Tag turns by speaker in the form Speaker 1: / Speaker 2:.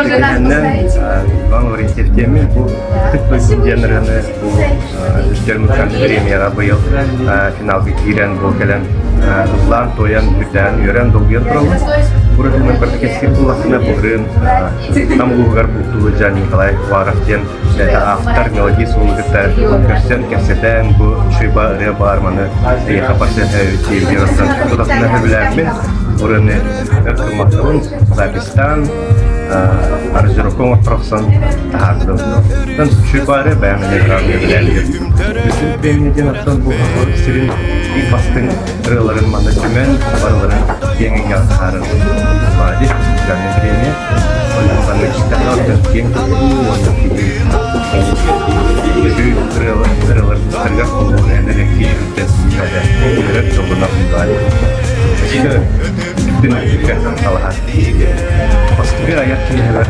Speaker 1: Иккиһинэн Иван Лаврентьев диэммин бу Ытык дойдум диэн ырыаны бу Үстэр музыкальнай премияҕа быйыл финалга киирэн бу кэлэн ыллаан-туойан, үрдээн, үөрэн, долгуйан тураллар. Бу ырыаны көрдө кэпсиир буоллахпына былырыын Нам улууһугар бултуу сылдьан Николай Уаров диэн автор мелодист уолу кытта көрсөн, кэпсэтэн, бу шуйба ырыа баар маны эйиэхэ барсыа диэн тутатына сөбүлээммин ырыаны өр гыммаккабын записьтаан аранжировка оҥотторохсон таһаардым. Оттон шуйбаары бэйэм эмиэ сөбүлээммин. Бүтүн премия диэн оттон бу сирин биир бастыҥ ырыаларын манна түмэн барыларын киэҥ эйгэҕэ таһаарар Владик музыкальнай премия. Манна киирдэххэ киэҥ уонна киһи үтүө ырыалар быстарыгар холбоон энэрэ киһи үөрэр дьоллонор Өссө бүтүн өттүккэ талаһар. Бастакы айар киэһэбэр.